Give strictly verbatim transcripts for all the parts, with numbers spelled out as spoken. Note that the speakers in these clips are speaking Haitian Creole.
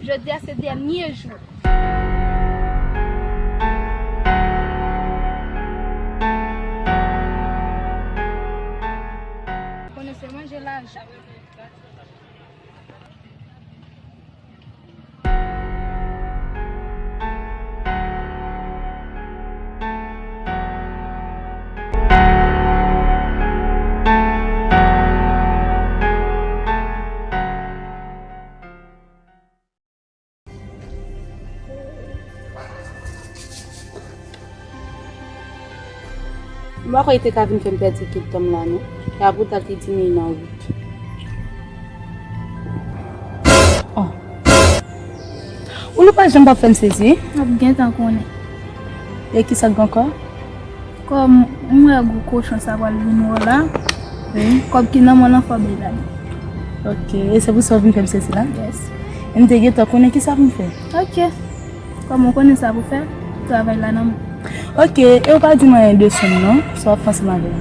Jodi a se dènye jou. Konnen se manje lajan. M pa kwè li te ka vin fè m pèdi tout tan m la, non. E apre w t al te di m li nan wout. Oh. Ou li pa janm p ap fè m sezi. M ap gentan konnen. E kisa k gen ankò? Kòm m wè gwo kochon sa pral vin wè w la, wi, kòb ki nan men w lan fò w bay la. Ok, e se pou sa w vin fè m sezi la? Yes. E m te gentan konnen kisa pou m fè. Ok. Kòm ou konnen sa pou fè, travay la nan men w. Ok, e ou pa di m anyen de Sonn non, sa w ap fè ansanm avè l?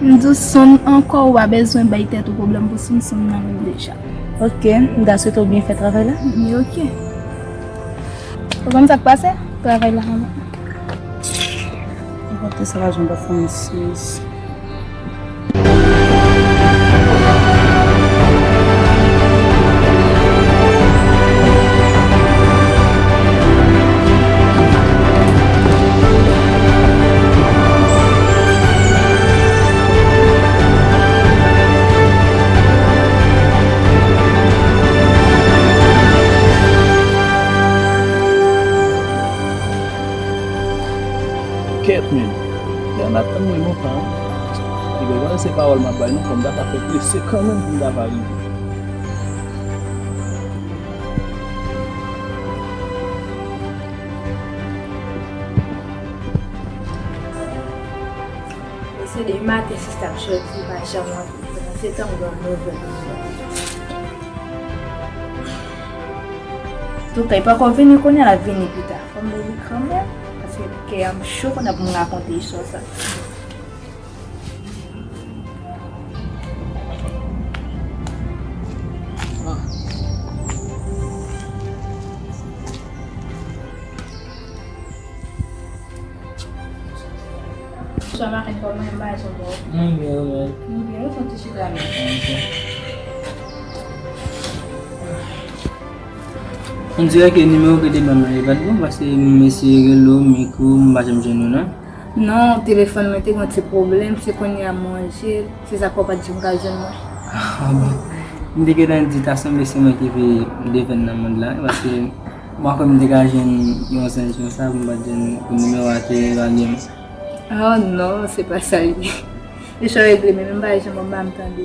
M di w Sonn ankò, ou pa bezwen bay tèt ou pwoblèm pou Sonn, Sonn nan men w deja. Ok, m ta swete w byen fè travay la. Wi, ok. Ou konn sa k pase? Travay la nan men w. Nenpòt sa lajan pa fè m sezi. Kèt, men. Yana tann mwen lontan. Ebyen, pa se pawòl m ap bay non, fò m ta ka fè prese kanmenm pou m ta ka rive. Se de maten sista ap soti, pa janm antre. Se tankou yon nouvèl. Toutan, li poko vini kounye a, l ap vini pita. Fò m vini kanmenm, paske kè a m cho pandan pou m rakonte istwa sa. Bonswa, Marlène, kòman w ye? M pa wè w ankò. Mwen byen, ou menm? Mwen byen, ou soti chita la. Ok. On dirè ke nimewo ke te ban m lan, li pa t bon, paske m eseye rele w, m ekri w, m pa janm jwenn ou, non. Non, telefòn mwen te gen yon ti pwoblèm, se kounye a m ranje, se sa k fè w pa t janm ka jwenn mwen. Ah bon. M te gentan di ta sanble se mwen ki pi devèn nan mond la, paske m pa kwè m te ka jwenn yon zanj konsa pou m pa t jwenn pou nimewo a te evalye m. Oh non, se pa sa l ye. Li cho regle, men m pa janm anba m tande.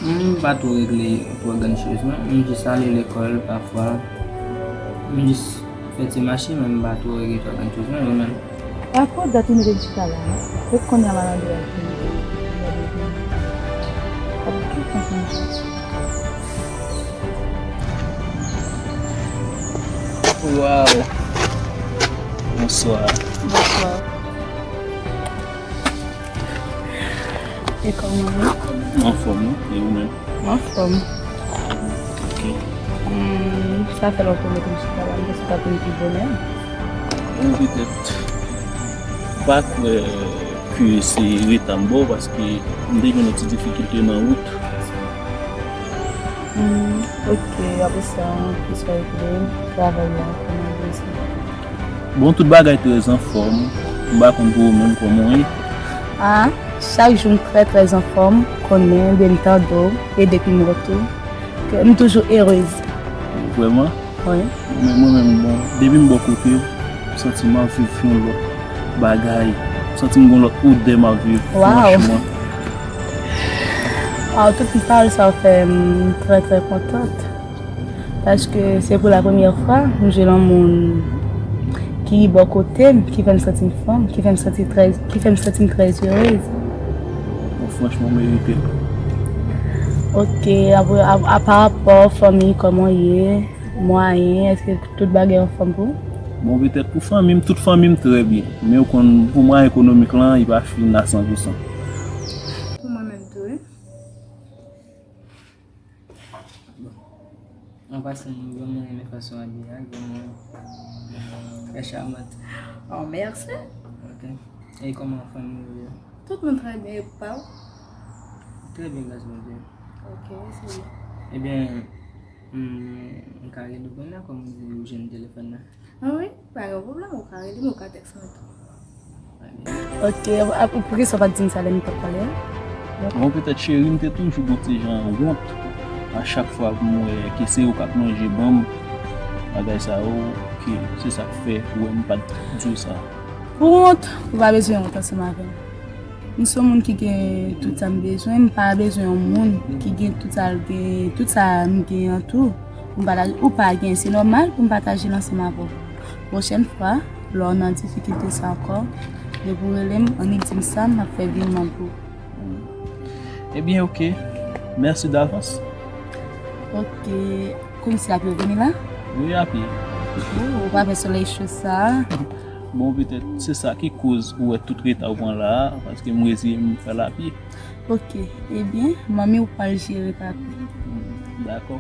M pa twò regle twò grann choz non. M jis ale lekòl pafwa. M jis fè ti mache, men m pa twò regle twò grann choz non, ou menm? Akoz dat ou mete m chita la, non? Ret kounye a maladi a vini. Ap tout tan konn choz. Waw. Bonswa. Bonswa. E kòman w ye? M anfòm, wi. E ou menm? M anfòm. Ok. Hmm, sa fè lontan w mete m chita la, m panse w t ap vin pi bonè. Bon, petèt. M pa kwè ke se reta m ba w, paske m te gen yon ti difikilte nan wout. Hmm, ok, apre sa, kisa w vle, travay la, kòman w vle sa? Bon, tout bagay trè anfòm. M pa konn pou ou menm kòman w ye. Ah, chak jou m trè, trè anfòm, konnen, depi m tande w, e depi m wè w tou, ke m toujou erez. Vrèman? Wi. Men mwen menm, bon, depi m bò kote w, m santi m ap viv yon lòt bagay. M santi m gen yon lòt odè m ap viv, franchman. Waw, tout pawòl sa w fè m trè, trè kontant. Paske se pou la premyè fwa m jwenn yon moun ki bò kote m, ki fè m santi m fanm, ki fè m santi trè, ki fè m santi m trè erez. Bon, franchman, w merite l. Ok, apre, a, a, pa rapò fanmi, kòman w ye? Mwayen, èske tout bagay anfòm pou ou? Bon, petèt pou fanmi m, tout fanmi m trè byen. Men ou konn, pou mwayen ekonomik lan, li pa fin a san pou san. Pou mwen menm tou, wi. An pasan, mwen vrèman renmen fason w abiye a, vrèman trè chamant. Oh, mèsi. Ok. E kòman fanmi ou ye? Tout moun trè byen, e pa w? Trè byen, gras Bondye. Ok, se byen. Ebyen, m, m ka rele w kounye a, kòm ou di ou jwenn telefòn nan? Ah wi, pa gen pwoblèm, ou ka rele m, ou ka tèks mwen tou. Ok, ap- poukisa w pa t di m sa lè n t ap pale a? Bon, petèt cheri, m te toujou gon ti jan wont a chak fwa pou m wè ke se ou k ap lonje ban m bagay sa yo, ke se sa k fè ou wè m pa t di w sa. Ou wont, ou pa bezwen wont ansanm avè m. M se yon moun ki gen tout sa m bezwen, m pa bezwen yon moun ki gen tout sa l gen, tout sa m gen an tou. Pou m pataje, ou pa gen, se nòmal pou m pataje l ansanm avè w. Pwochèn fwa, lè w nan difikilte sa ankò, depi w rele m, annik di m sa, m ap fè virman pou ou. Ebyen, ok. Mèsi davans. Ok. Kòmsi apye w vini la? Wi, apye. Ou, ou pa fè solèy cho sa a? Bon, petèt se sa ki koz ou wè tout reta ou pran la a, paske m reziye m fè l apye. Ok, ebyen, manmi w pral jere papi. Dakò.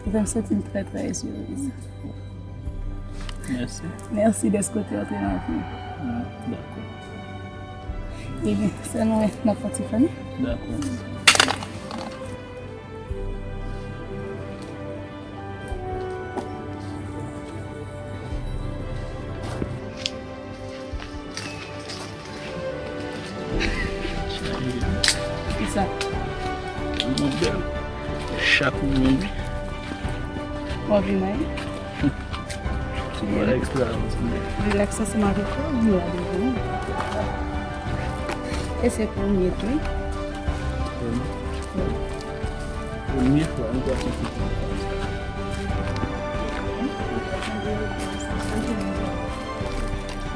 Ou fè m santi m trè, trè erez. Mèsi. Mèsi dèske w te antre nan vi m. Dakò. Ebyen, sèlman n ap fè ti fè, non? Dakò. Kisa? Mwen bèl. Chak ou menm. Mwen vin ay. Ti bagay ekstraòdinè. Rilaks ansanm avèk ou, vin la devan. E se premye tou. Premye fwa, mwen pa santi konsa.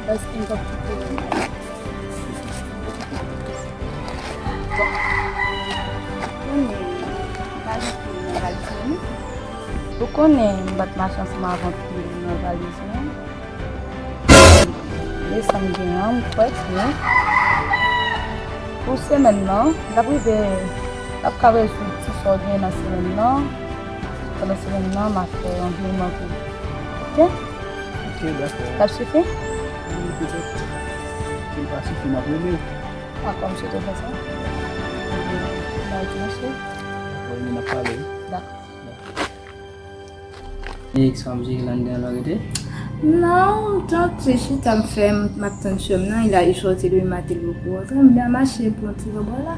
Baz, m p ap kite. Ou konnen, m pa t mache ansanm avè w pou nan valiz mwen. E sa m gen an, m kwè ke pou semèn nan, l ap rive, l ap ka rezoud ti sa w gen nan semèn nan. Pandan semèn nan, m ap fè yon virman pou ou. Ok? Ok, dakò. L ap sifi? Wi, petèt. Si l pa sifi, m ap rele w. Dakò, m swete w fè sa. Mèsi. Dakò, n ap pale. Dakò. E ex pa m jere l anndan lò rete? Non, m tante chita m fè m ap tann chòm nan, il a, il sorti de maten, l poko rantre, m byen mache pou yon ti rebò la.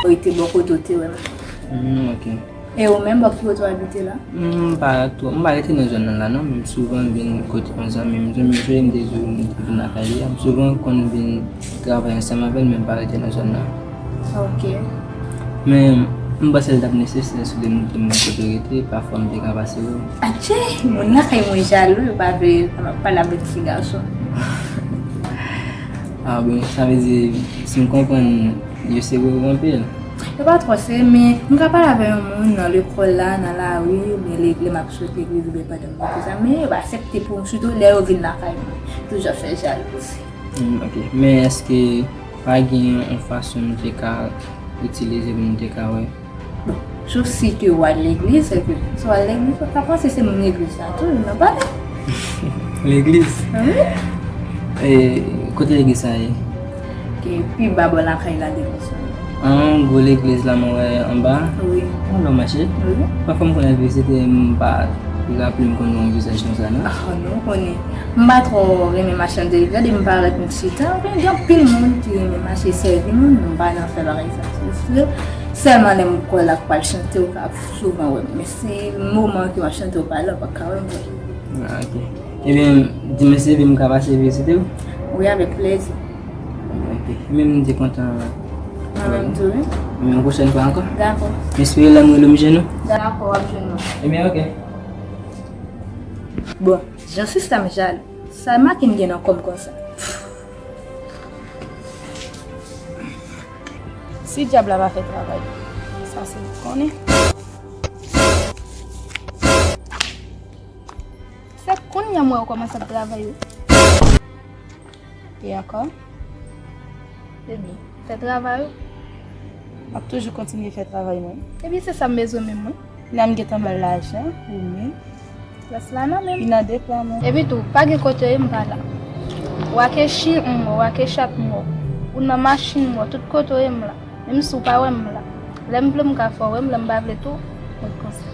Ou rete bò kote w te wè m. Hmm, ok. E ou menm, bò ki kote w abite la? Hmm, m pa twò, m pa rete nan zòn nan la non, men m souvan vin kote yon zanmi m, zanmi m jwe, m te di w m te vin lakay li a, m souvan konn vin travay ansanm avè l, men m pa rete nan zòn nan. Ok. Men m panse l t ap nesesè si w te montre m kote w rete, pafwa m te ka pase wè w. Atchè, moun lakay mwen jalou, yo pa vle pale avèk ti gason. Ah bon, sa vle di, si m konprann, yo sere w anpil? Yo pa twò sere, men m ka pale avè yon moun nan lekòl la, nan lari, oubyen lè, lè m ap sot legliz, oubyen pandan m gen zanmi, yo pa aksepte pou m, sitou lè yo vin lakay mwen. Toujou ap fè jalouzi. Hmm, ok. Men èske pa gen yon fason nou te ka itilize pou nou te ka wè? Bon, sof si ke w al legliz, se ke si w al legliz, ou ka panse se moun legliz la tou, nou pale. Legliz? Wi. E kote legliz sa ye? Ke pi ba bò lakay la, legliz la. An gwo legliz la mwen wè anba? Wi. Mwen lò mache? Wi. Pafwa m konn al vizite, m pa raple m konn wè yon vizaj konsa non. Ah, non, konnen. M pa twò renmen machann de legliz, gade m parèt m chita, men gen anpil moun ki renmen mache sèvi moun, m pa nan fè bagay sa. Se sèlman lè m kwè l ap pral chante, ou ka souvan wè m. Men se moman ke m ap chante ou pale, ou pa ka wè m vre. Ah, ok. Ebyen, dimanch se vin m ka pase vizite w? Wi, avèk plezi. Ok. Ebyen, m te kontan. Mwen menm tou, wi. Ebyen, yon pwochèn fwa ankò. Dakò. M espere lè m rele w m jwenn ou. Dakò, w ap jwenn mwen. Ebyen, ok. Bon, jan sistèm jalou. Sa Makin gen nan kò m konsa? Si dyab la pa fè travay, sa se ou konnen. Se kounye a m wè ou kòmanse ap travay wi. E ankò? Ebyen, fè travay ou. M ap toujou kontinye fè travay mwen. Ebyen, se sa m bezwen menm mwen. Nan m gentan ba l lajan, ou menm. Rès la nan men m. Li nan de pla mwen. Epi tou, pa gen kote w ye m pa la. W ake chen m wè w, w ake chat m wè w. Ou nan machin m wè w, tout kote w ye m la. Menm si w pa wè m la. Lè m vle m ka fè w wè m, lè m pa vle tou, ret konsa.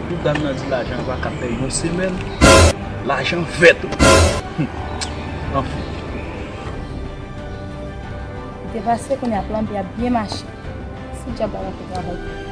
Pou dam nan di lajan pa ka fè yon semèn, lajan vèt wi. Anfen. Li te pase kounye a plan B ap byen mache. Si dyab la pa fè travay.